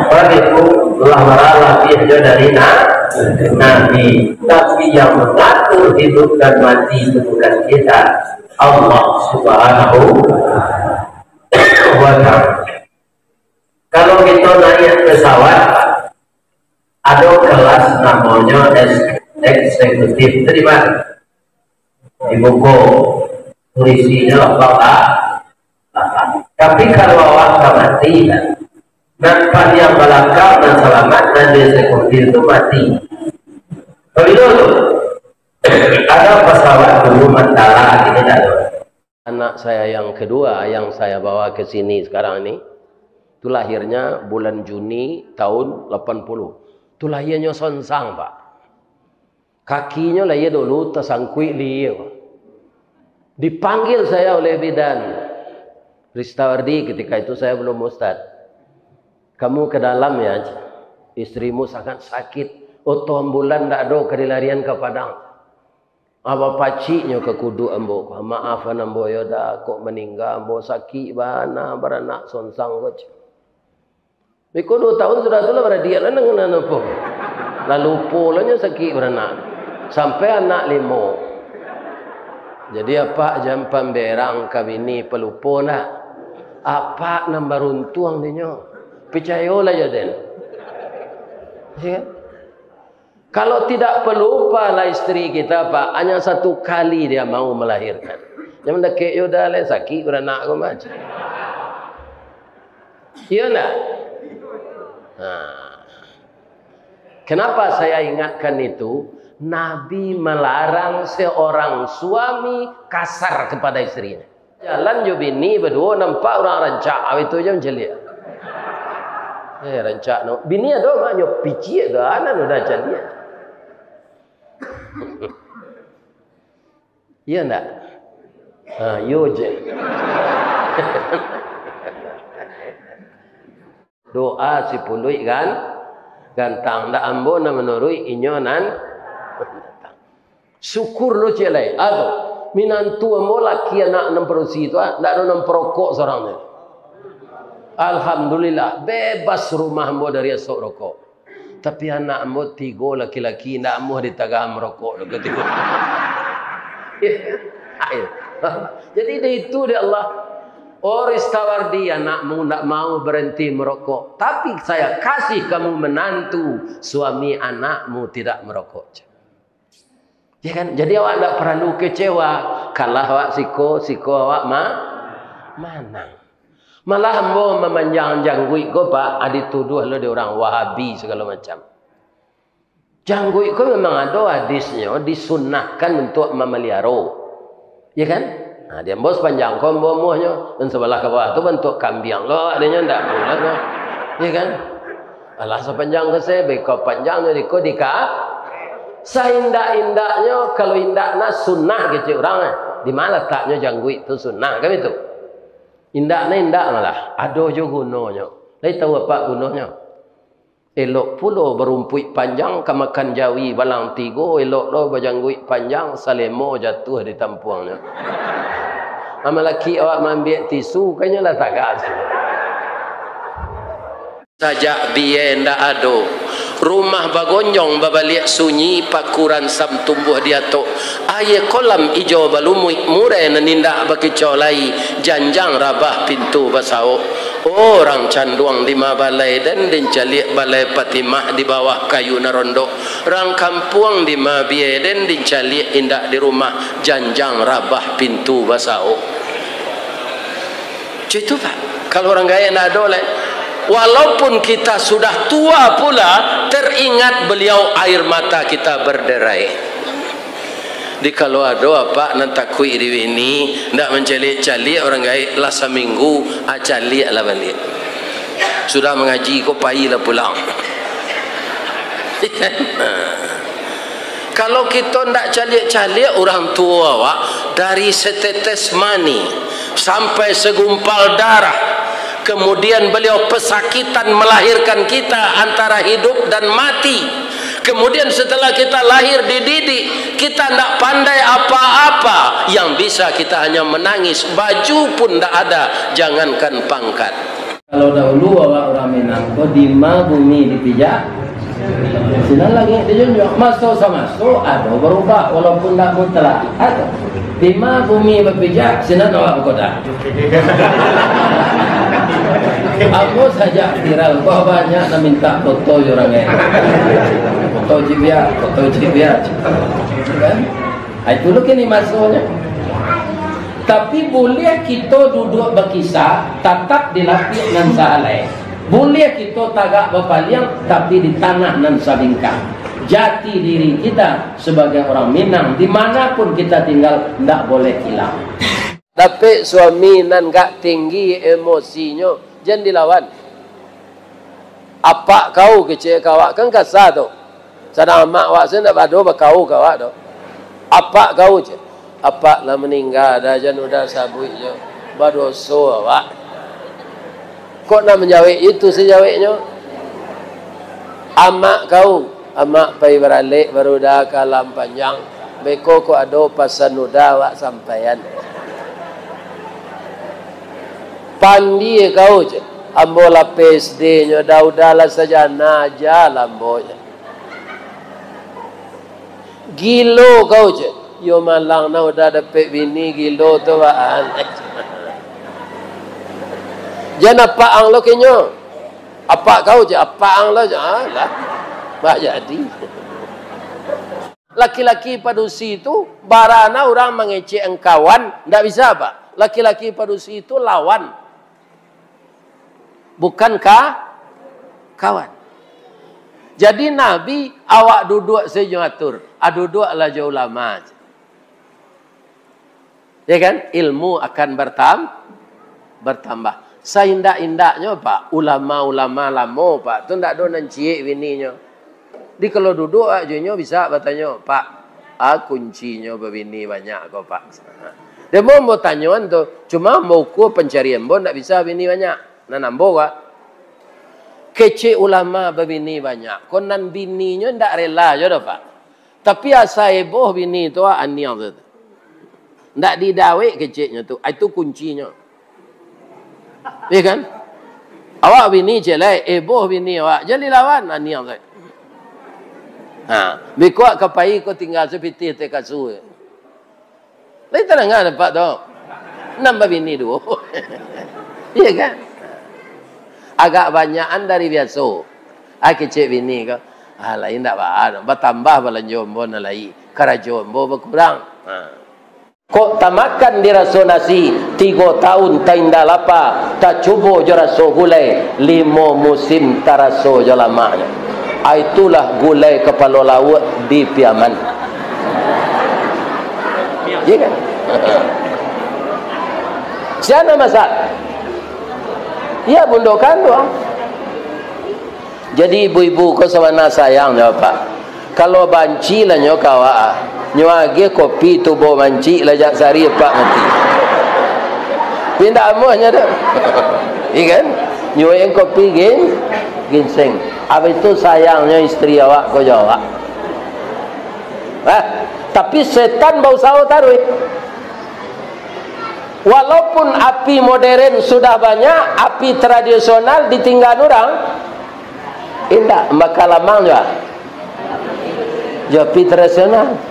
Baitu lah maralabiah jo dari na-, Nabi. Tapi yang mengatur hidup dan mati itu bukan kita, Allah Subhanahu wa Ta'ala. Kalau kita naik pesawat, ada kelas namanya es-, eksekutif. Itu di mana? Di buku. Isinyo lapang, ah. Tapi kalau awak ka mati, kan? Nan paliang balakang, nan salamat, nan di eksekutif tu mati. Pabilo tu? Ada pesawat dulu Mandala, kini tak ada. Anak saya yang kedua yang saya bawa ke sini sekarang ni, tu lahirnya bulan Juni tahun lapan puluh. Tu lahirnyo sonsang, Pak. Kakinyo lah iyo dulu tasangkuik di iyo. Dipanggil saya oleh bidan Ristawardi, ketika itu saya belum ustad. "Kamu ke dalam ya, istrimu sangat sakit. Oto ambulan ndak ado ka dilarian ka Padang." Aba paciknyo ka kuduk ambo, "Maafan ambo yo, Da, kok maningga ambo, sakik bana baranak sonsang ko." Biko duo tahun sudah tu lah baradiak lah dengan anak po. Lah lupo lah nyo sakik baranak. Sampai anak limo. Jadi apak jan pamberang ka bini palupo ndak? Apak nan baruntuang dinyo. Picayolah jo den. Ya kan? Kalau tidak pelupa lah isteri kita, Pak, hanya satu kali dia mau melahirkan. Yang mendakek yo dah lah sakik baranak ko mah. Iyo ndak? Nah. Kenapa saya ingatkan itu? Nabi melarang seorang suami kasar kepada istrinya. Jalan jo bini baduo, nampak urang rancak, awak itu jo mancaliak. Eh, rancak no. Bini ado mak nyo piciak tu, anak udah caliak. Iyo ndak? Ha, iyo je. Doa si puluik kan, gantang, ndak ambo nan manuruik, inyo nan datang. Syukur lo ciek lai. Apo? Minantu ambo laki anak nan padusi tu, ah, ndak ado nan parokok surang tu. Alhamdulillah, bebas rumah ambo dari asok rokok. Tapi anak ambo tigo laki-laki, ndak amuah ditagah marokok doh katigo. Jadi dari itu dek Allah, "Oh Ristawardi, anakmu ndak mau berhenti merokok, tapi saya kasih kamu menantu, suami anakmu tidak merokok." Ya kan? Jadi awak ndak paralu kecewa. Kalah awak siko, siko awak ma-, manang. Malah ambo mamanjang jangguik ko, Pak, ah, dituduah lo dek urang Wahabi sagalo macam. Jangguik ko memang ado hadisnyo, disunahkan untuak mamaliaro. Ya kan? Nah, di ambo sapanjang ko ambo amuahnyo, nan sabalah ka bawah tu bantuak kambiang lo, adanya ndak pulo tu. Ya kan? Alah sapanjang ko se, beko panjangnyo di ko di ka-, saindak-indaknyo, kalau indak nah sunnah kecek urang, eh. Di ma lataknyo jangguik tu sunnah, kan itu? Indak nah indak malah, ado jo gunonyo. Lai tahu apak gunonyo? Elok pulo barumpuik panjang ka makan jawi balang tigo, elok lo bajangguik panjang, salemo jatuah di tampuangnyo. Amalaki awak maambiak tisu, kayaknyo lah tagak. Sajak bia ndak ado, rumah bagonjong babaliak sunyi, paku ransam tumbuah di atok, aia kolam ijo balumuik, murai nan indak bakicau lai, janjang rabah pintu basaok. Urang Canduang di ma balai den, den caliak balai Patimah di bawah kayu nan rondok. Urang kampuang di ma bia den, den caliak indak di rumah, janjang rabah pintu basaok. Cak itu, Pak. Kalau urang gaek ndak ado lai. Walaupun kita sudah tua pula, teringat beliau, air mata kita berderai. Di kalau ado apak nan takuik di bini, ndak mancaliak-caliak urang gaek, lah saminggu, ah, caliaklah baliak. Sudah mangaji ko, pailah pulang. Kalau kito ndak caliak-caliak urang tuo awak, dari setetes mani sampai segumpal darah, kemudian beliau pesakitan melahirkan kita antara hidup dan mati. Kemudian setelah kita lahir dididik, kita ndak pandai apa-apa, yang bisa kita hanya menangis, baju pun ndak ada, jangankan pangkat. Kalau dahulu awak urang Minang ko, di ma bumi dipijak, sinan langik dijunjuang. Maso samaso ado barubah, walaupun ndak mutlak, ado. Di ma bumi bapijak, sinan awak bakodak. Ambo sajak viral ko, banyak nan mintak foto jo urang, eh. Foto cibiak, foto cibiak. Kan? Ah, itu lo kini masonyo. Tapi, buliah kito duduak bakisah, tatap di lapiak nan saalai. Buliah kito tagak bapaliang, tapi di tanah nan sabingkang. Jati diri kita sebagai orang Minang, di mana pun kita tinggal, ndak boleh hilang. Dapek suami nan agak tinggi emosinyo, jan dilawan. "Apak kau," kecek ka awak, kan kasa tu. Sadang amak awak se ndak bado bakau ka awak tu. "Apak kau," cek. "Apak lah maningga, dah jan udah sabuik jo. Badoso awak." Kok nak manjawek itu sajaweknyo? "Amak kau, amak pai baralek baru dah ka alam panjang. Beko kok ado pasan udah awak sampaian." "Pandie kau," cek. "Ambo lah P S D nyo, dah udah lah sajana aja lah ambo," cek. "Gilo kau," cek. "Yo malang nah udah dapek bini, gilo tu baan." "Jan apak ang lo kenyo." "Apak kau," cek. "Apak ang lo," cek. Alah, bah jadi. Laki-laki padusi tu, bara na urang mangecek ang kawan, ndak bisa, Pak. Laki-laki padusi tu lawan. Bukan ka-, kawan. Jadi Nabi, awak duduak sajo atur. Ah, duduaklah jo ulama. Ya kan? Ilmu akan bertam-, bertambah. Saindak-indaknyo, Pak, ulama-ulama lamo, Pak, tu ndak ado nan ciek bininyo. Di kalau duduak awak jo inyo bisa batanyo, "Pak, a kuncinyo babini banyak ko, Pak?" Demo ambo tanyoan tu, cuma ambo ukua pancarian ambo ndak bisa bini banyak. Nan ambo, Pak, kecek ulama babini banyak ko, nan bininyo ndak rela jo doh, Pak. Tapi asa eboh bini tu, ah, aniang tu. Ndak didawek keceknyo tu. Ah, itu kuncinyo. Iya kan? Awak bini cek lai, eboh bini awak. Jan dilawan, aniang tu. Ha, bikuak ka pai ko tingga sapitih teh kasua. Lai tadanga dek apak tu. Nan babini duo. Iya kan? Agak banyakan dari biaso. Ai kecek bini ko, "Ah, lai ndak baa, batambah balanjo ambo nan lai. Karajo ambo bakurang." Ha. Kok tamakan diraso nasi, tigo taun tainda lapa, tacubo jo raso gulai, limo musim taraso jo lamaknyo. A, itulah gulai kapalo lauak di Piaman. Iya kan? Sia nan masak? Iya, bundo kanduang. Jadi, ibu-ibu ko sabana sayang nyo, Pak. Kalau banci lah nyo ka awak, ah. Nyo agiah kopi tubo mancik lah jak sari apak mati. Indak amuah nyo tu. Iya kan? Nyuek kopi gin-, ginseng. Abih tu sayangnyo istri awak ko jo awak. Hah? Tapi setan bausaho taruih. Walaupun api modern sudah banyak, api tradisional ditinggaan urang. Indak, maka lamang jua. Jo api tradisional.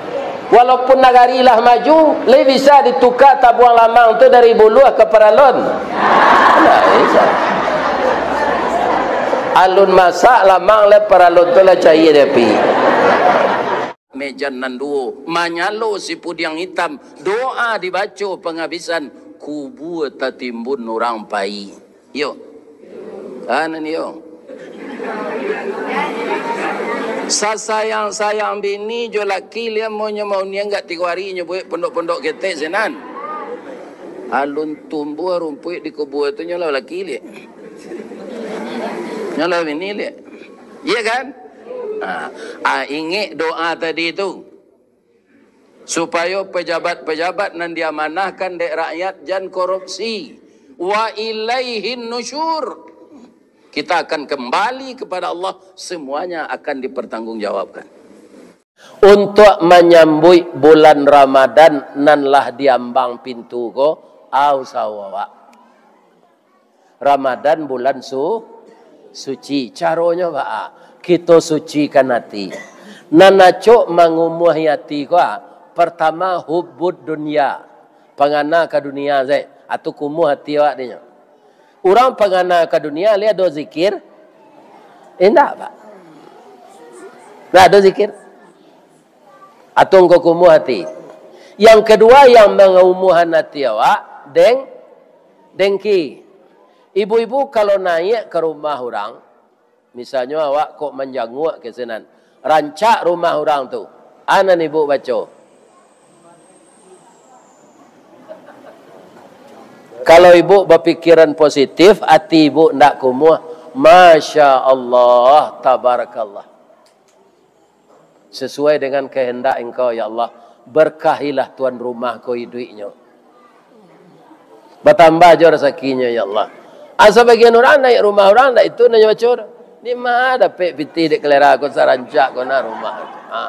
Walaupun nagari lah maju, lai bisa dituka tabuang lamang tu dari buluah ka paralon? Indak bisa. Alun masak lamang lai, paralon tu lah caia di api. Mejan nan duo, manyalo sipudiang itam, doa dibaco pangabisan, kubua tatimbun urang pai. Iyo. Kanan iyo. Sasayang-sayang bini jo laki, lian monyo maunian gak tigo ari nyo buek pondok-pondok ketek sinan. Alun tumbuah rumpuik di kubua tu, nyo lah laki liak. Nyo lah bini liak. Iya kan? Ah, ah, ingek doa tadi tu. Supayo pejabat-pejabat nan diamanahkan dek rakyat jan korupsi. Wa ilaihin nusyur. Kita akan kembali kepada Allah, semuanya akan dipertanggungjawabkan. Untuak manyambuik bulan Ramadan nan lah diambang pintu ko, a, usaho awak. Ramadan bulan su-, suci. Caronyo baa? Kito sucikan ati. Nan acok mangumuahi ati ko, a, partama, hubbud dunya. Pangana ka dunia se, a tu kumuah ati awak dinyo. Urang pangana ka dunia, lai ado zikir? Indak, Pak. Ndak ado zikir. A tu ngko kumuah ati. Yang kedua, yang mangumuahan ati awak, deng-, dengki. Ibu-ibu kalau naiak ka rumah urang, misalnyo awak kok manjanguak ka sinan, rancak rumah urang tu. A nan ibu baco? Kalau ibu bapikiran positif, ati ibu ndak kumuah, Masya Allah, Tabarakallah. Sesuai dengan kehendak Engkau, ya Allah, berkahilah tuan rumah ko iduiknyo. Batambah jo rasakinyo, ya Allah. A, sabagian urang naiak rumah urang, ndak itu nan nyo baco. Di ma dapek pitih dek kalera ko, sarancak ko na rumah ko. Ha.